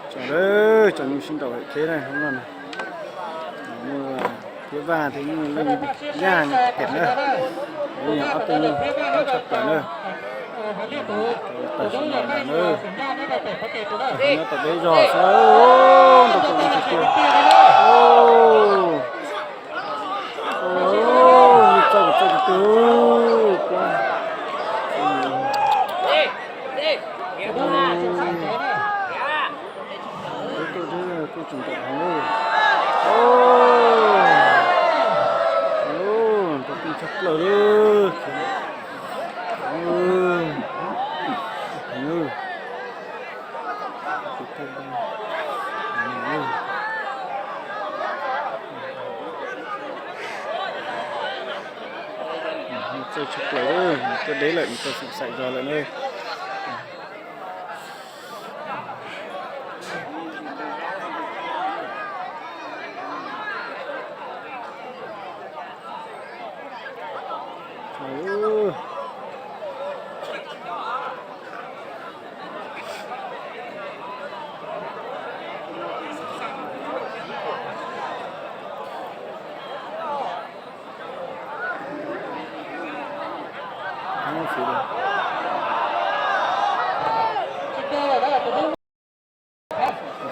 Tsom lawm, tsom nyuj sib nraus hawm kheb na, hnub no na. Muaj Thiab Vaj thiab muaj Leej Yaj tiam na. Yog ob tug nyuj tshaj plaws na. Tam sim no na, nyob tom peb zog xwb, nrau tus tiag tiag. Nyuj txawj txawj tiag tiag. Kuj tseem nraum heev. Nrau tus tshaj plaws li. Txawj tshaj plaws, nws tuaj deb lawm, nws tuaj xeem xaim zog lawm na.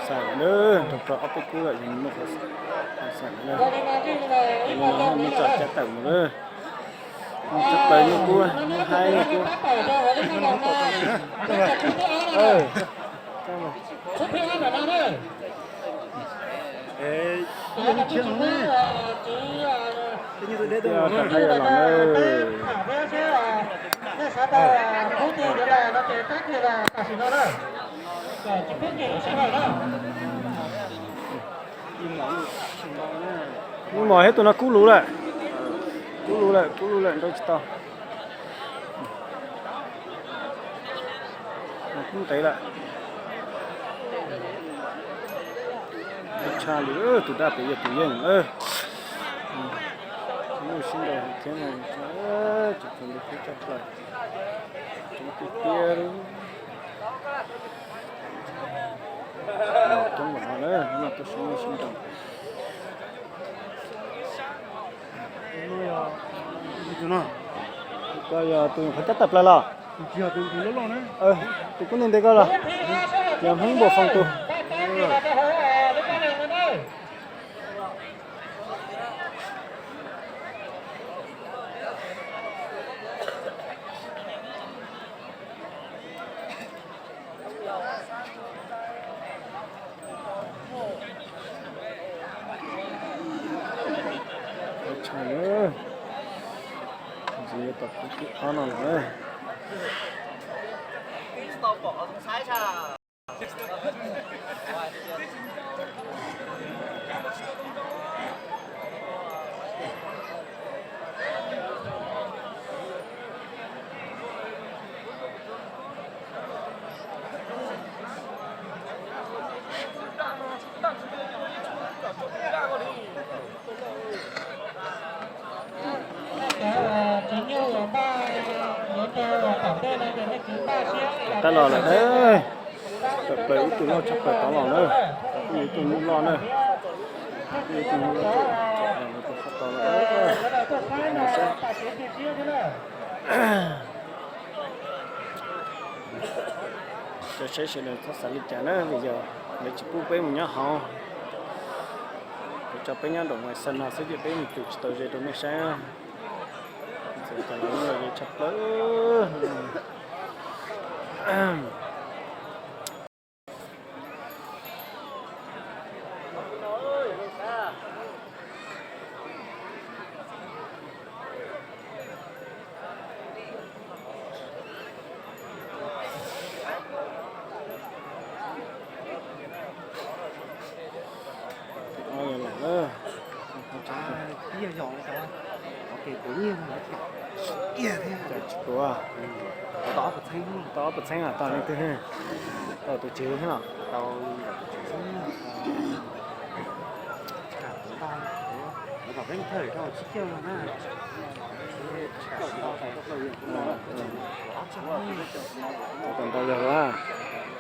Xaim lawm, nrog rau ob peb kub lawm, yog nws muaj qhov xaim lawm. Tus no muab tso cab tawm mus lawm. Tshaj plaws nyuj kub, nyuj haib nyuj kub. Rov qab los na. Nyuj mos thiab tus no kub luv lawm. Kub luv lawm, kub luv lawm, nrau tsis tau. Kub ntev lawm. Tshaj li tus daj pem yog tus yeej. Muaj sib nraus thiab no, tsis txog li kub tshaj plaws. Coob tiag tiag li. Coob npaum no na, no tus sib muaj sib nraus. Koj yog tus qhov cab tawm plaws los? Tus kub ntev ntev koj los? Yog Hmoob Npuas Foom tus. Ntxiv tom qhov no lawm. Tab los lawm na, tawm plaws ib tug loj tshaj plaws tod los na, kuj yog ib tug nyuj loj na, kuj yog ib tug nyuj loj tshaj plaws tod los. Cov saib sawv daws txhob xav li cas na, vim yog lawv tsis pub peb mus nyob hauv, lawv tso peb nyob nraum nqaim xa no xwb ces peb mus tsuas tsis tau ze rau nej saib. Txawm tias lawv muaj ze tshaj plaws. Tsis tuav, tau ob puas txheeb, tau leej twg, tau tus tswv thiab los? Tau ntau yog lawm.